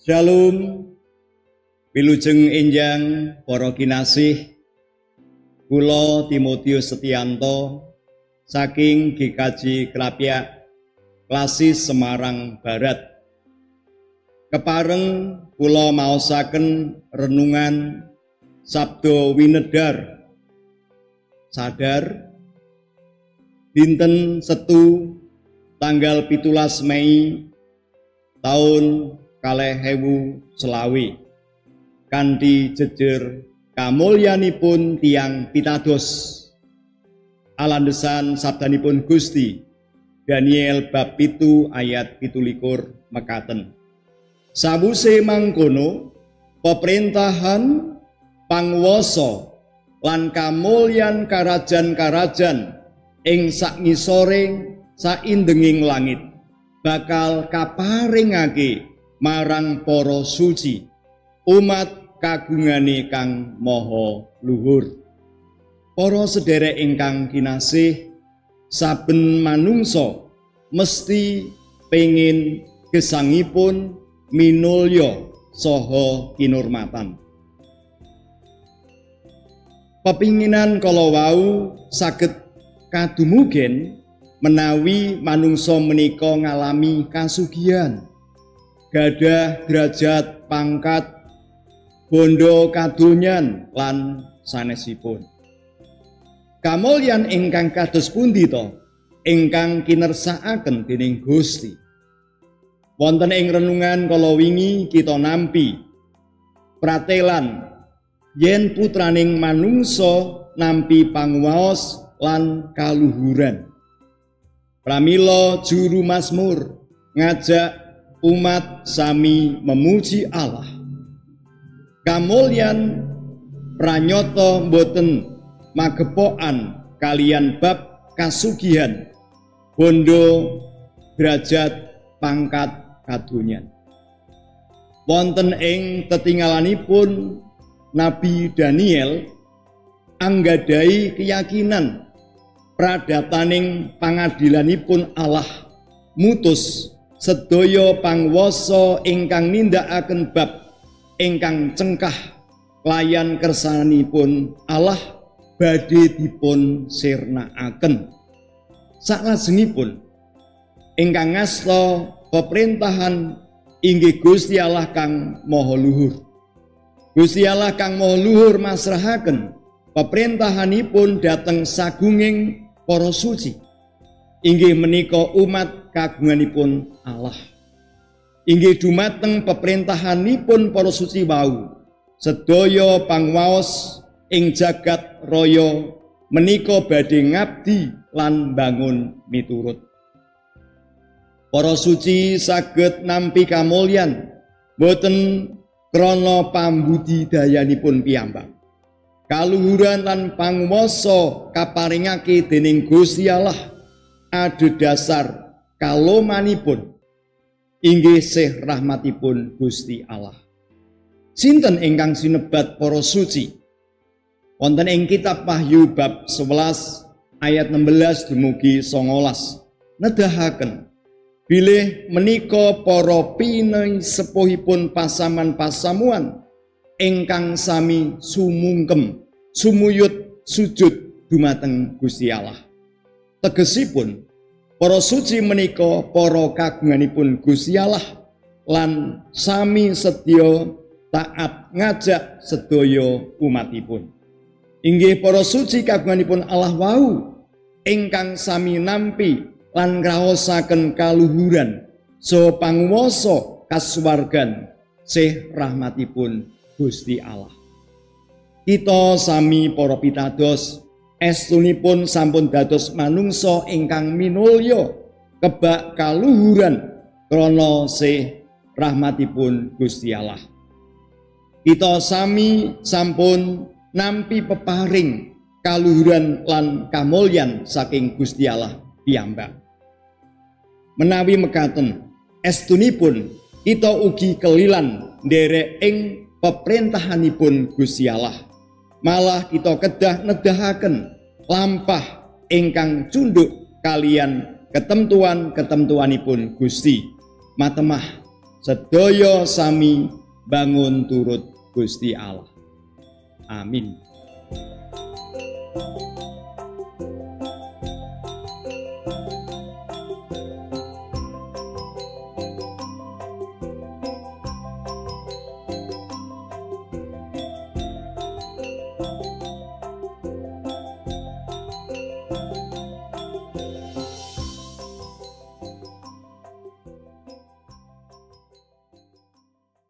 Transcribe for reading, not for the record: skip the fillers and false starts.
Shalom, wilujeng enjang para kinasih, kula Timotius Setianto saking GKJ Krapyak, Klasis Semarang Barat. Kepareng kula maosaken renungan Sabda Winedar Sadar dinten Setu tanggal 17 Mei taun 2020 kanthi jejer kamulyanipun tiyang pitados alandesan sabdanipun Gusti Daniel bab 7 ayat 27 mekaten. Sawuse mangkono peperintahan panguwasa lan kamulyan karajan-karajan ing sakngisore saindenging langit bakal kaparingake marang para suci umat kagungane kang maha luhur. Para sederek ingkang kinasih, saben manungsa mesti pengin gesangipun minulya saha kinurmatan. Pepinginan kala wau saged kadumugen menawi manungsa menika ngalami kasugihan, gadah derajat pangkat, bondo kadonyan lan sanesipun. Kamulyan ingkang kados pundi to ingkang kinersakaken dening Gusti? Wonten ing renungan kala wingi kita nampi pratelan yen putraning manungsa nampi panguwaos lan kaluhuran. Pramila juru mazmur ngajak umat sami memuji Allah. Kamulyan pranyata boten magepokan kalian bab kasugihan, bondo derajat pangkat kadonyan. Wonten ing tetinggalanipun Nabi Daniel anggadhahi keyakinan pradataning pangadilanipun Allah mutus sedaya panguwasa ingkang nindakaken bab ingkang cengkah layan kersanipun Allah badhe dipun sirnakaken. Saklajengipun ingkang ngasta peperintahan inggih Gusti Allah kang Maha Luhur. Gusti Allah kang Maha Luhur masrahaken peperintahanipun dhateng sagunging para suci, inggih menika umat kagunganipun Allah. Inggih dumateng peperintahanipun para suci wau, sedaya pangwaos ing jagat raya menika badhe ngabdi lan bangun miturut. Para suci saged nampi kamulyan boten krana pambudidayanipun piyambak. Kaluhuran lan panguwasa kaparingake dening Gusti Allah adhedhasar kalomanipun inggih sih rahmatipun Gusti Allah. Sinten ingkang sinebat para suci? Wonten ing kitab Wahyu bab 11 ayat 16 dumugi 19 nedahaken bilih menika para pinei sepuhipun pasaman-pasamuan ingkang sami sumungkem sumuyut sujud dumateng Gusti Allah. Tegesipun para suci menika para kagunganipun Gusti Allah lan sami setya taat ngajak sedaya umatipun. Inggih para suci kagunganipun Allah wau ingkang sami nampi lan ngraosaken kaluhuran saha panguwasa kasuwargan sih rahmatipun Gusti Allah. Kita sami para pitados estunipun sampun dados manungsa ingkang minulya kebak kaluhuran krana sih rahmatipun Gusti Allah. Kita sami sampun nampi peparing kaluhuran lan kamulyan saking Gusti Allah piyambak. Menawi mekaten estunipun kita ugi kelilan nderek ing peperintahanipun Gusti Allah. Malah kita kedah nedahaken lampah ingkang cunduk kalian ketentuan-ketentuanipun Gusti. Matemah Sedaya sami bangun turut Gusti Allah. Amin.